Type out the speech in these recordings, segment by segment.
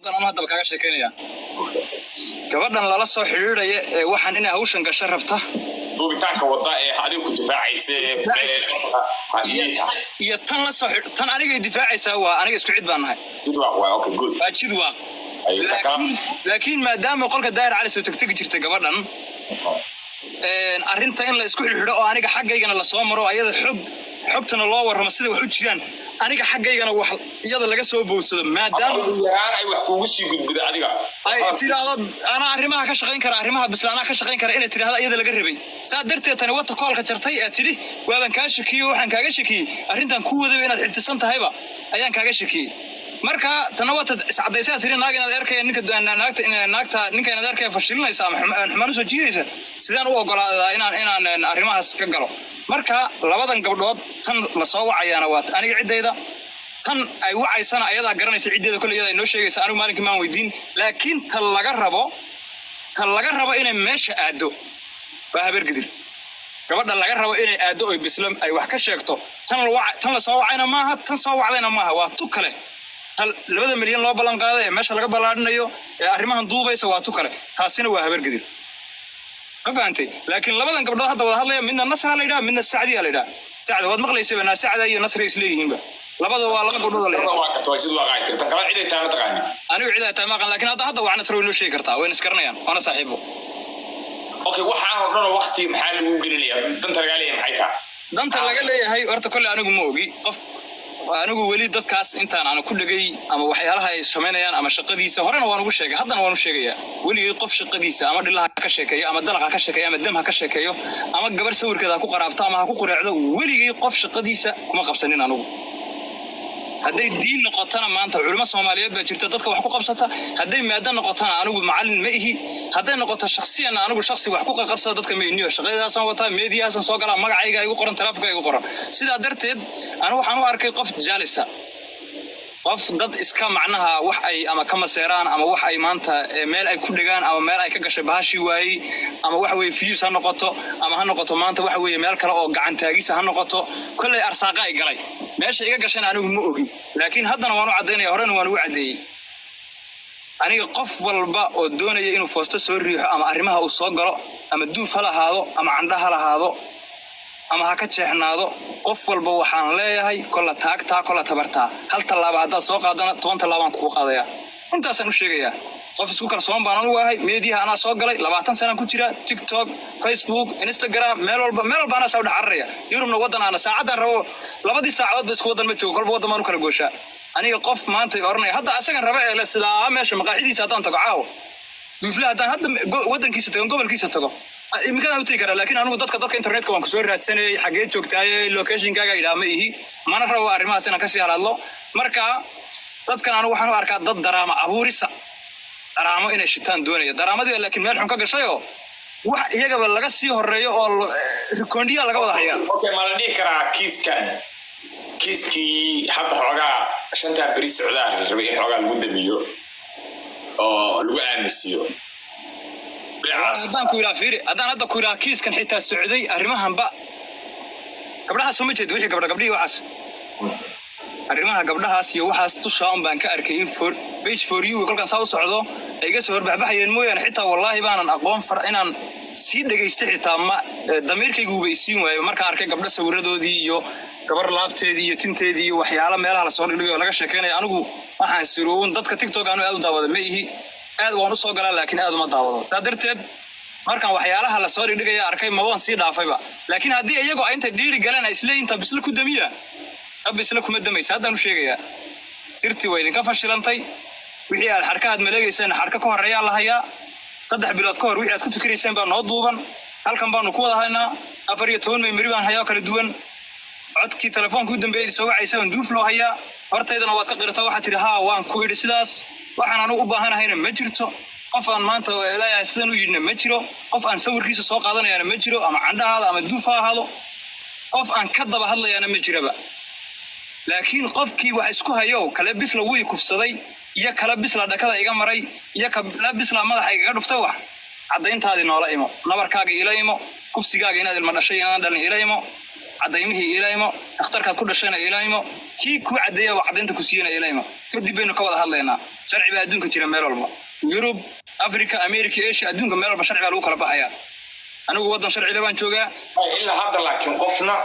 Anuu haddaba kaaga sheekeynaya gabadhan lala soo xidhiidhaya ee waxaan inay hawshan gasho rabta, duubitaanka wada ee adiga ku difaacaysa ee iyo tan la soo tan anigay difaacaysaa, waa aniga, isku cid baan nahay. Jidwaaq waay, okay, good. Waa Jidwaaq. Ay, ta kala- Laakiin maadaama qolka Daahir Cali soo tegtegi jirtay gabadhan, arrinta in la isku xidhxidho oo aniga xaggaygana lasoo maro, ayada xogtana loo warramo sida wax u jiraan, aniga xaggaygana wax iyada laga soo bowsado, maadaama ama ugu yaraan ay wax kugu sii gudbido adiga, ay tidhaahdo anaa arrimaha ka shaqayn kara, arrimaha bisla anaa ka shaqayn kara, inay tidhaahdo iyada laga rabay. Saa darteed tani wata koolka jartay ee tidhi waaban kaa shakiyey, waxaan kaaga shakiyey arrintan ku wadaba inaad xiftisan tahayba ayaan kaaga shakiyey. Marka tana wata iscadaysaa tiri naag inaad erkaya ninka naagta naagta ninka inaad erkaya fashilinaysa ama xumaan usoo jiidaysa, sidaan u ogolaadaa inaan arrimahaas ka galo? Marka labadan gabdhood, tan lasoo wacayaana waa aniga ciddayda, tan ay wacaysana ayadaa garanaysa ciddeeda, kolley iyada ay noo sheegaysa. Anigu maalinkii maan weydiin, laakiin ta laga rabo inay meesha aado waa Habeergidir. Gabadha laga rabo inay aado oy bislo ay wax ka sheegto, tan la soo wacayna maaha, tan soo wacdayna maaha, waa tu kale. Tan 2 milyan loo ballan qaaday ee meesha laga ballaadhinayo ee arrimahan duubaysa waa tu kale, taasina waa Habeergidir. Ma fahantay? Laakiin labadan gabdhood hadda wada hadlaya, midna Nasra la yidhaha, midna Sacdiya la yidhaha. Sacda waad maqlaysayba, naa Sacda iyo Nasra isleeyihiinba, labada waa laba gabdhood oo la yidhaha. Waa karta, waa Jidwaaq ay tiri. Tan kale ciday tahay ma taqaani? Anigu cid ay tahay ma aqaan, laakiin hadda waa Nasra, way noo sheegi kartaa, wayna isgaranayaan, waana saaxiibo. Okay, waxaan oo dhan oo waqti maxaa lagu gelinayaa? Danta lagaa leeyahay maxay tahay? Danta laga leeyahay horta kolley anigu ma ogi. Qof anigu weli dadkaas intaan aan ku dhegay ama waxyaalaha ay samaynayaan ama shaqadiisa, horena waan ugu sheegay, haddana waan u sheegayaa, weligay qof shaqadiisa ama dhilaha ka sheekeeyo ama dalaqa ka sheekeeyo ama dam ha ka sheekeeyo ama gabar sawirkeeda ha ku qaraabto ama ha ku qureecdo, weligay qof shaqadiisa kuma qabsanin anigu. Hadday diin noqotona, maanta culimo Soomaaliyeed baa jirta dadka wax ku qabsata. Hadday maado noqotona, anigu macallin ma ihi. Hadday noqoto shaksiyanna, anigu shaksi wax ku qabsada dadka ma iniyo. Shaqadaasaan wataa, meediyahaasaan soo galaa, magacayga igu qoran, taleefonka igu qoran. Sidaa darteed anigu waxaan u arkay qof jaalisa, qof dad iska macnaha wax ay ama ka maseeraan ama wax ay maanta meel ay ku dhegaan ama meel ay ka gashay bahashii waayey, ama waxa weeye views ha noqoto ama ha noqoto maanta waxa weeye meel kale oo gacan taagisa ha noqoto, kolley arsaaqa ay galay meesha iga gashana anigu ma ogin. Laakiin haddana waan u caddaynaya, horena waan ugu caddeeyey, aniga qof walba oo doonaya inuu foosto soo riixo ama arrimaha uu soo galo, ama duuf ha lahaado ama candha ha lahaado ama ha ka jeexnaado, qof walba waxaan leeyahay kolla taagtaa, kolla tabartaa. Hal tallaaba haddaad soo qaadana, 10 tallaabaan kugu qaadayaa. Intaasaan u sheegayaa. Qof isku kalsoon baan anugu ahay. Meediyaha anaa soo galay, 20 sanaan ku jira, TikTok, Facebook, Instagram, meel walba, meel walba anaa saa u dhex cararaya. Yurubna waddan aana saacaddaan rabo, labadii saacadood ba isku waddan ma joogo, kolba waddan baan u kala gooshaa. Aniga qof maanta oranaya hadda asagan raba ee le sidaa meesha maqaaxidiisa haddaan tago caawa, duufle haddaan hadda waddankiisa tago, gobolkiisa tago, imikadaan u tegi karaa. Laakiin anigu dadka internetka waan kusoo raadsanayay, xageed joogtaaye, locationkaaga idhaa ma ihi, mana rabo arrimahaas inaan kasii hadhadlo. Marka dadkan anigu waxaan u arkaa dad daraama abuurisa, daraamo inay shitaan doonaya, daraamadii laakiin meel xun ka gashayoo wax iyagaba laga sii horeeyo oo rekondiya laga wada hayaa. Okay, ma la dhihi karaa kiiskan, kiiskii hadda xoogaa shantaa beri socdaa la rabay in xoogaa lagu damiyo oo lagu aamusiyo dhinacaas? Haddaan ku idhaa, fiiri, haddaan hadda ku idhaa kiiskan xitaa socday arrimahanba gabdhahaas soo ma jeed, wixii gabdha gabdhihii waxaas, arrimaha gabdhahaas iyo waxaas dushaa un baan ka arkayay for page for you kolkaan saa u socdo ay iga soo horbaxbaxayeen mooyaane, xitaa wallaahi baanan aqoon far inaan sii dhegaysta xitaa ma damiirkaygu uba isiin waayo markaan arkay gabdho sawiradoodii iyo gabar laabteedii iyo tinteedii iyo waxyaalo meelaha lasoo dhigdhigay oo laga sheekeynaya. Anigu waxaan siruun dadka TikTok anu aad u daawada ma ihi, aad waan usoo galaa laakiin aad uma daawado. Saa darteed markaan waxyaalaha lasoo dhigdhigaya arkay mabaan sii dhaafayba. Laakiin haddii iyagoo ay intay dhiiri galeen ay isleeyihin ta bisle ku damiya, ta bisle kuma damaysa. Haddaan u sheegayaa, sirtii waa idinka fashilantay. Wixii aad xarkahaad maleegayseen xarka ka horreeyaa la hayaa. 3 bilood ka hor wixii aad ku fikirayseen baa noo duuban, halkan baanu ku wada haynaa. 14 memory baan hayaa oo kala duwan. Codkii telefoonka u dambeeyay soo wacaysa waan duuf loo hayaa, hortaydana waad ka qirata. Waxaad tidhi haa, waan ku idhi sidaas. Waxaan anigu u baahanahayna ma jirto. Qof aan maanta leeyahay sidan u yidhina ma jiro. Qof aan sawirkiisa soo qaadanayana ma jiro, ama candhahaada ama duuf ha ahaado. Qof aan ka daba hadlayaana ma jiraba. Laakiin qofkii wax isku hayo, kale bisla way kufsaday iyo kale bisla dhakada iga maray iyo kale bisla madaxa igaga dhuftay, wax caddayntaadii noola imo, nabarkaaga ila imo, kufsigaaga inaad ilma dhashay inaadan dhalin ila imo. Cadaymihii iila imo, dhakhtarkaad ku dhashayna iila imo, kii kuu caddeeya oo caddaynta ku siiyana iila imo. Kadib baynu ka wada hadlaynaa. Sharci baa adduunka jira meel walba, Yurub, Africa, America, Asia, adduunka meel walba sharci baa lagu kala baxayaa. Anigu waddan sharcile baan joogaa. Ilaa hadda laakiin qofna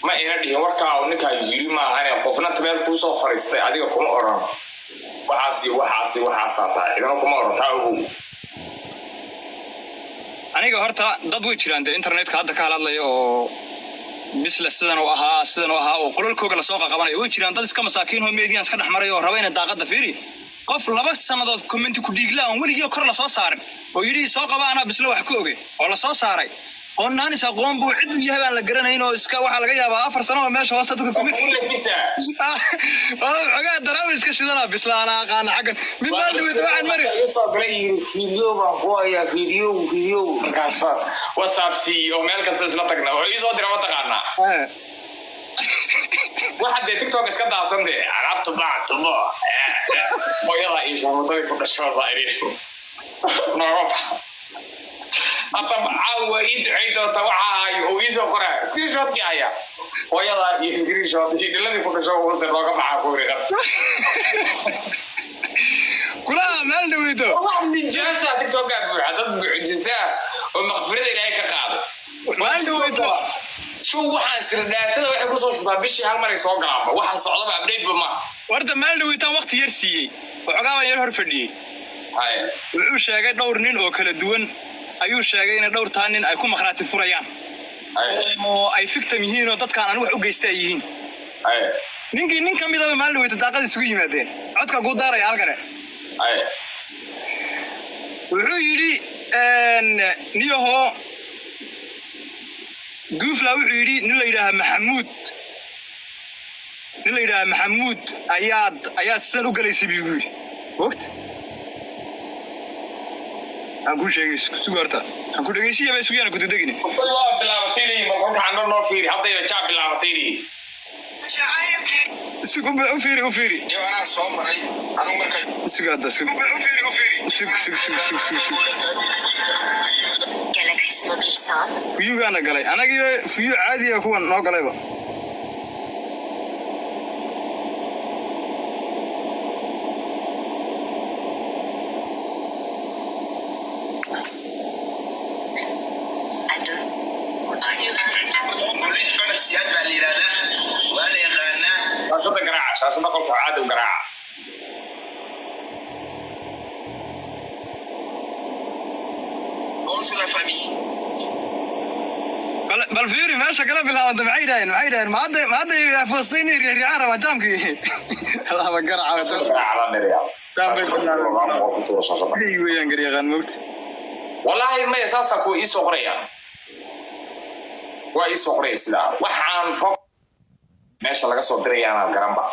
ma ina dhihin warkaa uu ninkaa yiri maahane. Qofna meel kuusoo fariistay adiga kuma oran waxaas iyo waxaas iyo waxaasaa tahay, cidina kuma oran, taa ogow. Aniga horta dad way jiraan dee internetka hadda ka hadlaya oo bisle sidan uu ahaa, sidan uu ahaa, oo qolalkooga lasoo qaqabanayo. Way jiraan dad iska masaakiin oo meediyan iska dhex maray oo raba inay daaqadda fiiri. Qof 2 sannadood comment ku dhiigla aan weligii kor lasoo saarin oo yidhi soo qaba, anaa bisle wax ka oge, oo lasoo saaray oo naanis aqoon buu cid u yahay baan la garanayn, oo iska waxaa laga yaabaa 4 sano oo meesha hoosta dadka comment Lafisa. Xogaa daraama iska shidana, bisle anaa aqaana xaggan mid maalin waxaan mari Soo galay, yiri video baan ku hayaa, video, video. Markaas WhatsApp sii oo meel kasta isla tagna. Wuxuu ii soo dira mataqaanaa? Waxa dee TikTok iska daadsan dee alaab tuba tubo hooyada iyo shamuutadii ku dhasho saa'iri nooga bax. Hadda caawa waa ii duceyn doonta. Waxa hayo uu ii soo qoraa screenshotkii haya, hooyada iyo screenshot iyo dhiladii ku dhasho uuse nooga baxaa ku iri qad. Kulaha meel dhaweyto. Wax nijaasa TikTokaa buuxa, dad mucjisaa oo makfirada Ilaahay ka qaado. Maalin dhaweyto. Show waxaan sira dhaatada waxay kusoo shubtaa bishii hal maray soo galaanba. Waxa socdaba update ba ma Warta meel dhaweytaan waqti yar siiyey, waxoogaa baan yar hor fadhiyey. Wuxuu sheegay dhowr nin oo kala duwan ayuu sheegay inay dhowrtaa nin ay ku makhraati furayaan oo ay victim yihiin oo dadkaan anigu wax u geysta ay yihiin. Ninkii nin ka midaba maalin dhaweyta daaqada isugu yimaadeen, codka kuu daaraya halkane. Wuxuu yidhi niyaho Duufla, wuxuu yidhi nin la yidhaaha Maxamuud, nin la yidhaaha Maxamuud ayaad sidan u galaysay buu igu yidhi. Wogta aan kuu sheegay, sugu horta aan ku dhegeysiya ba isuguyaan ku degdegine. Waa bilaabatay leeyihin, bal kolka candho noo fiiri haddayba jaa bilaabatay leeyihin. Sug, u fiiri, u fiiri. Iyo anaa soo maray anigu marka. Sug hadda, sug, sug, sug, sug, sug, sug, sug. Galaxus Mobile 5. Fiyugaana galay anagii, fiyu caadiya kuwan noo galayba. À 2. Mawlid Cumar Siyaad baa la yidhahdaa, waa la yaqaanaa. Shaashada garaaca, shaashada qolka caadi u garaaca. Bonjour la famille. Bal fiiri meesha kala bilaabanta. Maxay yidhaaheen? Maxay yidhaheen? Ma hadday Falastiin riixriixaan rabaa jaamkii laba garaca. Garaaca la dhiriyaa. Jaan bay bilaabeen. Ay weeyaan garyaqaan mogta. Wallaahi maya, saasaa kuwa iisoo qoraya, waa iisoo qoraya sidaa. Waxaan qof meesha laga soo dirayaanaan garanba.